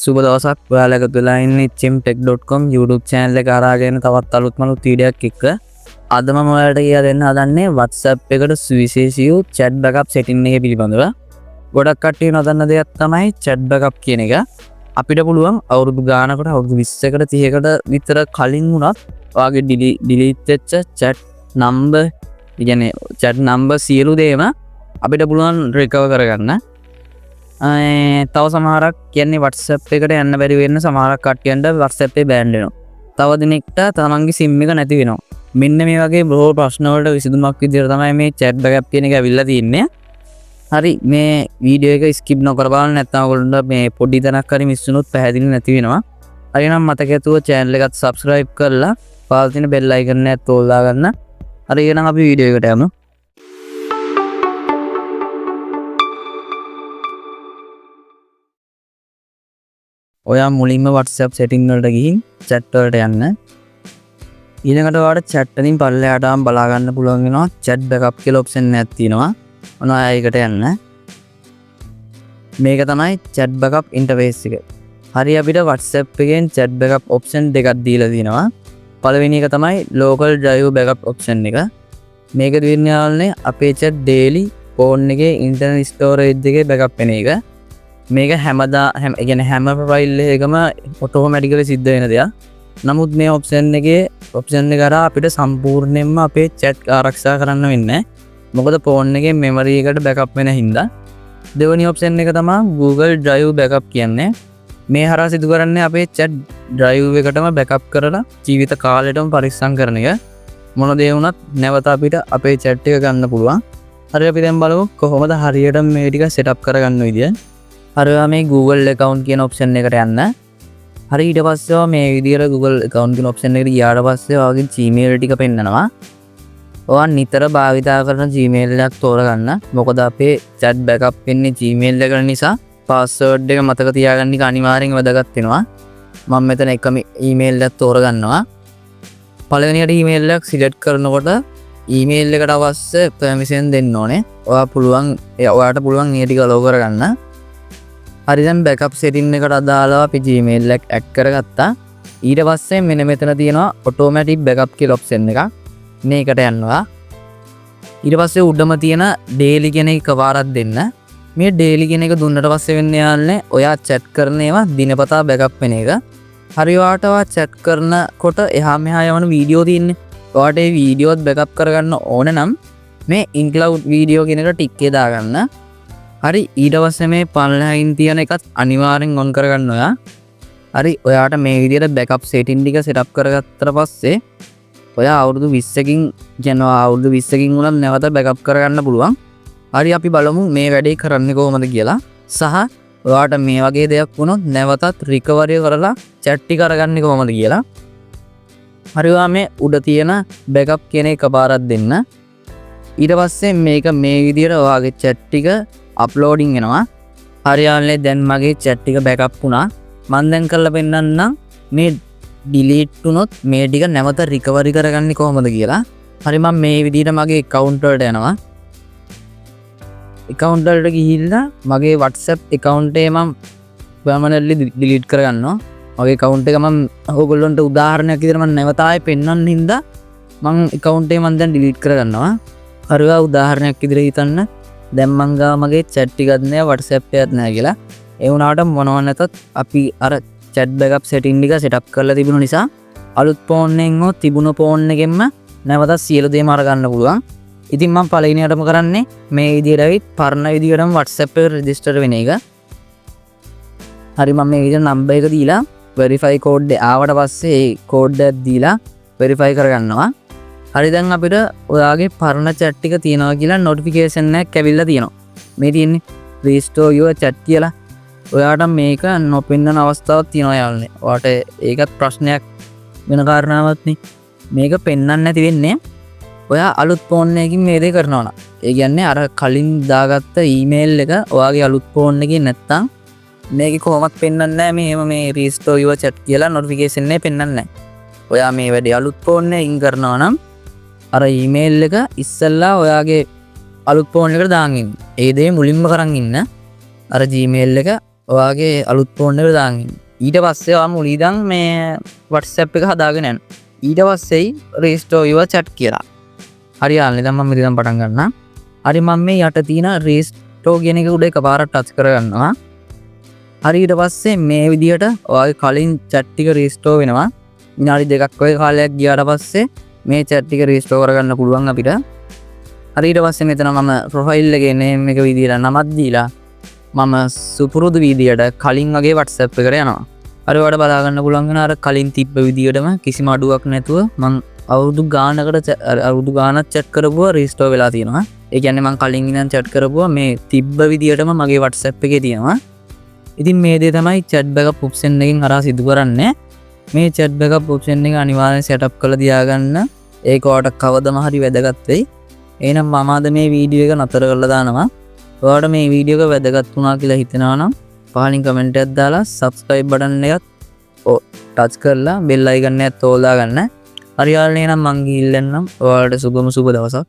සුබ දවසක්. ඔයාලා එකතු වෙලා ඉන්නේ chimtech.com YouTube channel එක හරහා තවත් අලුත්ම අලුත් වීඩියෝ එකක් එක්ක. අද මම ඔයාලට කියලා දෙන්න හදන්නේ WhatsApp එකට සුවිශේෂී වූ chat backup setting එක පිළිබඳව. ගොඩක් කට්ටිය නොදන්න දෙයක් තමයි chat backup කියන එක. අපිට පුළුවන් අවුරුදු ගානකට, අවුරුදු 20කට 30කට විතර කලින් වුණත් ඔයාගේ delete වෙච්ච chat number, ඒ කියන්නේ chat number සියලු දේම අපිට පුළුවන් recover කරගන්න. තව සමහරක් කියන්නේ WhatsApp එකට යන්න බැරි වෙන්න සමහරක් කට්ටියන්ට WhatsApp එකේ බෑන් වෙනවා. තව දිනෙකට තමන්ගේ SIM එක නැති වෙනවා. මෙන්න මේ වගේ බොහෝ ප්‍රශ්න වලට විසඳුමක් විදියට තමයි මේ chat backup කියන එක ඇවිල්ලා තින්නේ. හරි, මේ වීඩියෝ එක ස්කිප් නොකර බලන්න, නැත්නම් ඔයගොල්ලන්ට මේ පොඩි තැනක් හරි මිස් වුණොත් පැහැදිලි නැති වෙනවා. හරි නම් මතක ඇතුව channel එකත් subscribe කරලා පහළ තියෙන bell icon එකත් ඕල් දාගන්න. හරි, එහෙනම් අපි වීඩියෝ එකට යමු. ඔයා මුලින්ම WhatsApp setting වලට ගිහින් chat වලට යන්න. ඊළඟට ඔයාලට chat වලින් පල්ලෙහාට ආවම බලා ගන්න පුළුවන් වෙනවා chat backup කියලා option එකක් තියෙනවා. ඔන්න ඔයා ඒකට යන්න. මේක තමයි chat backup interface එක. හරි, අපිට WhatsApp එකෙන් chat backup option දෙකක් දීලා තියෙනවා. පළවෙනි එක තමයි local drive backup option එක. මේක දෙන්නේ යාළුවනේ අපේ chat daily phone එකේ internal storage එකේ backup වෙන එක. මේක හැමදා හැම, ඒ කියන්නේ හැම ෆයිල් එකකම ඔටෝමැටිකලි සිද්ධ වෙන දෙයක්. නමුත් මේ ඔප්ෂන් එකේ ඔප්ෂන් එක හරහා අපිට සම්පූර්ණයෙන්ම අපේ chat ආරක්ෂා කරන්න වෙන්නේ නැහැ. මොකද ෆෝන් එකේ මෙමරි එකට බෑකප් වෙන හින්දා. දෙවෙනි ඔප්ෂන් එක තමයි Google Drive backup කියන්නේ. මේ හරහා සිදු කරන්නේ අපේ chat drive එකටම බෑකප් කරලා ජීවිත කාලෙටම පරිස්සම් කරන එක. මොන දේ වුණත් නැවත අපිට අපේ chat එක ගන්න පුළුවන්. හරි, අපි දැන් බලමු කොහොමද හරියටම මේ ටික සෙටප් කරගන්න විදිය. හරි, ඔයා මේ Google account කියන ඔප්ෂන් එකට යන්න. හරි, ඊට පස්සේ ඔයා මේ විදියට Google account කියන ඔප්ෂන් එකට ගියාට පස්සේ ඔයාගේ Gmail ටික පෙන්නනවා. ඔයා නිතර භාවිතා කරන Gmail එකක් තෝරගන්න. මොකද අපේ chat backup වෙන්නේ Gmail එකට නිසා password එක මතක තියාගන්න එක අනිවාර්යෙන් වැදගත් වෙනවා. මම මෙතන එකම email එකක් තෝරගන්නවා. පළවෙනියට email එකක් select කරනකොට email එකට අවශ්‍ය permission දෙන්න ඕනේ. ඔයාට පුළුවන් ඒ ටික allow කරගන්න. හරි, දැන් බෑකප් සෙටින් එකට අදාළව අපි Gmail එක ඇඩ් කරගත්තා. ඊට පස්සේ මෙන්න මෙතන තියෙනවා ඔටෝමැටික් බෑකප් කියලා ඔප්ෂන් එකක්. මේකට යනවා. ඊට පස්සේ උඩම තියෙන ඩේලි කියන එක එකපාරක් දෙන්න. මේ ඩේලි කියන එක දුන්නට පස්සේ වෙන්නේ යාළුවනේ ඔයා චැට් කරන ඒවා දිනපතා බෑකප් වෙන එක. හරි, ඔයාට ඔයා චැට් කරනකොට එහා මෙහා යවන වීඩියෝ තියෙන්නේ. ඔයාට මේ වීඩියෝත් බෑකප් කරගන්න ඕන නම් මේ ඉන්ක්ලවුඩ් වීඩියෝ කියන එක ටික් එක දාගන්න. හරි, ඊට පස්සේ මේ පල්ලෙහායින් තියෙන එකත් අනිවාර්යෙන් ඔන් කරගන්න ඔයා. හරි, ඔයාට මේ විදියට බෑකප් සෙටින් ටික සෙටප් කරගත්තට පස්සේ ඔයා අවුරුදු 20කින් කියනවා අවුරුදු 20කින් වුණත් නැවත බෑකප් කරගන්න පුළුවන්. හරි, අපි බලමු මේ වැඩේ කරන්නේ කොහොමද කියලා. සහ ඔයාට මේ වගේ දෙයක් වුණොත් නැවතත් රිකවරි කරලා චැට් ටික අරගන්නේ කොහොමද කියලා. හරි, ඔයා මේ උඩ තියෙන බෑකප් කියන එක පාරක් දෙන්න. ඊට පස්සේ මේක මේ විදියට ඔයාගේ චැට් ටික අප්ලෝඩින් වෙනවා. හරි යාළුවනේ, දැන් මගේ චැට් ටික බෑකප් වුණා. මං දැන් කරලා පෙන්නන්නම් මේ ඩිලීට් වුණොත් මේ ටික නැවත රිකවරි කරගන්නේ කොහොමද කියලා. හරි, මං මේ විදියට මගේ ඇකවුන්ට් වලට යනවා. ඇකවුන්ට් වලට ගිහිල්ලා මගේ WhatsApp account එක මං පර්මනන්ට්ලි ඩිලීට් කරගන්නවා. මගේ ඇකවුන්ට් එක මං ඔයගොල්ලන්ට උදාහරණයක් විදියට මං නැවත ආයෙ පෙන්වන්න හින්දා මං ඇකවුන්ට් එක මං දැන් ඩිලීට් කරගන්නවා. හරි, ඔයා උදාහරණයක් විදියට හිතන්න දැන් මං ගාව මගේ චැට් ටිකක් නෑ, WhatsApp එකක් නෑ කියලා. ඒ වුණාට මොනව නැතත් අපි අර chat backup setting ටික සෙටප් කරලා තිබුණ නිසා අලුත් ෆෝන් එකෙන් හෝ තිබුණ ෆෝන් එකෙන්ම නැවතත් සියලු දේම අරගන්න පුළුවන්. ඉතින් මං පළවෙනියටම කරන්නේ මේ විදියට ඇවිත් පරණ විදියටම WhatsApp එකට රෙජිස්ටර් වෙන එක. හරි, මං මේ විදියට නම්බර් එක දීලා වෙරිෆයි කෝඩ් එක ආවට පස්සේ ඒ කෝඩ් එකක් දීලා වෙරිෆයි කරගන්නවා. හරි, දැන් අපිට ඔයාගේ පරණ chat ටික තියෙනවා කියලා නොටිෆිකේෂන් එකක් ඇවිල්ලා තියෙනවා. මේ තියෙන්නේ restore your chat කියලා. ඔයාට මේක නොපෙන්නන අවස්ථාවක් තියෙනවා යාළුවනේ. ඔයාට ඒකත් ප්‍රශ්නයක් වෙන කාරණාවක් නේ. මේක පෙන්වන්න නැති වෙන්නේ ඔයා අලුත් ෆෝන් එකකින් මේ දේ කරනවා නම්. ඒ කියන්නේ අර කලින් දාගත්ත ඊමේල් එක ඔයාගේ අලුත් ෆෝන් එකේ නැත්තම් මේකේ කොහොමත් පෙන්වන්නේ නැහැ. මෙහෙම මේ restore your chat කියලා නොටිෆිකේෂන් එක පෙන්වන්නේ නැහැ. ඔයා මේ වැඩේ අලුත් ෆෝන් එකකින් කරනවා නම් අර ඊමේල් එක ඉස්සෙල්ලා ඔයාගේ අලුත් ෆෝන් එකට දාන් ඉන්න. ඒ දේ මුලින්ම කරන් ඉන්න. අර Gmail එක ඔයාගේ අලුත් ෆෝන් එකට දාගෙන ඉන්න. ඊට පස්සේ ඔයා මුලින් ඉඳන් මේ WhatsApp එක හදාගෙන යන්න. ඊට පස්සෙයි "Restore your chat" කියලා. හරි යාළුවනේ, දැන් මම මෙතන පටන් ගන්නම්. හරි, මම මේ යට තියෙන "Restore" කියන එක උඩ එකපාරක් ටච් කරගන්නවා. හරි, ඊට පස්සේ මේ විදිහට ඔයාගේ කලින් චැට් ටික රීස්ටෝර් වෙනවා. විනාඩි 2ක් වගේ කාලයක් ගියාට පස්සේ මේ චැට් ටික රීස්ටෝර් කරගන්න පුළුවන් අපිට. හරි, ඊට පස්සේ මෙතන මම ප්‍රොෆයිල් එකේ නේම් එක විදිහට නමක් දීලා මම සුපුරුදු විදියට කලින් වගේ WhatsApp එකට යනවා. හරි, ඔයාලට බලා ගන්න පුළුවන් වෙන අර කලින් තිබ්බ විදියටම කිසිම අඩුවක් නැතුව මං අවුරුදු ගානකට අර අවුරුදු ගානක් චැට් කරපුවා රීස්ටෝර් වෙලා තියෙනවා. ඒ කියන්නේ මං කලින් ඉඳන් චැට් කරපුවා මේ තිබ්බ විදියටම මගේ WhatsApp එකේ තියෙනවා. ඉතින් මේ දේ තමයි චැට් බෑකප් ඔප්ෂන් එකෙන් හරහා සිදු කරන්නේ. මේ චැට් බෑකප් ඔප්ෂන් එක අනිවාර්යෙන් සෙටප් කරලා තියාගන්න. ඒක ඔයාලට කවදම හරි වැදගත් වෙයි. එහෙනම් මම අද මේ වීඩියෝ එක නතර කරලා දානවා. ඔයාලට මේ වීඩියෝ එක වැදගත් වුණා කියලා හිතෙනවා නම් පහලින් කමෙන්ට් එකක් දාලා සබ්ස්ක්‍රයිබ් බටන් එකත් ටච් කරලා බෙල් අයිකන් එකත් ඕල් දාගන්න. හරි යාළුවනේ, එහෙනම් මං ගිහිල්ලා එන්නම්. ඔයාලට සුබම සුබ දවසක්.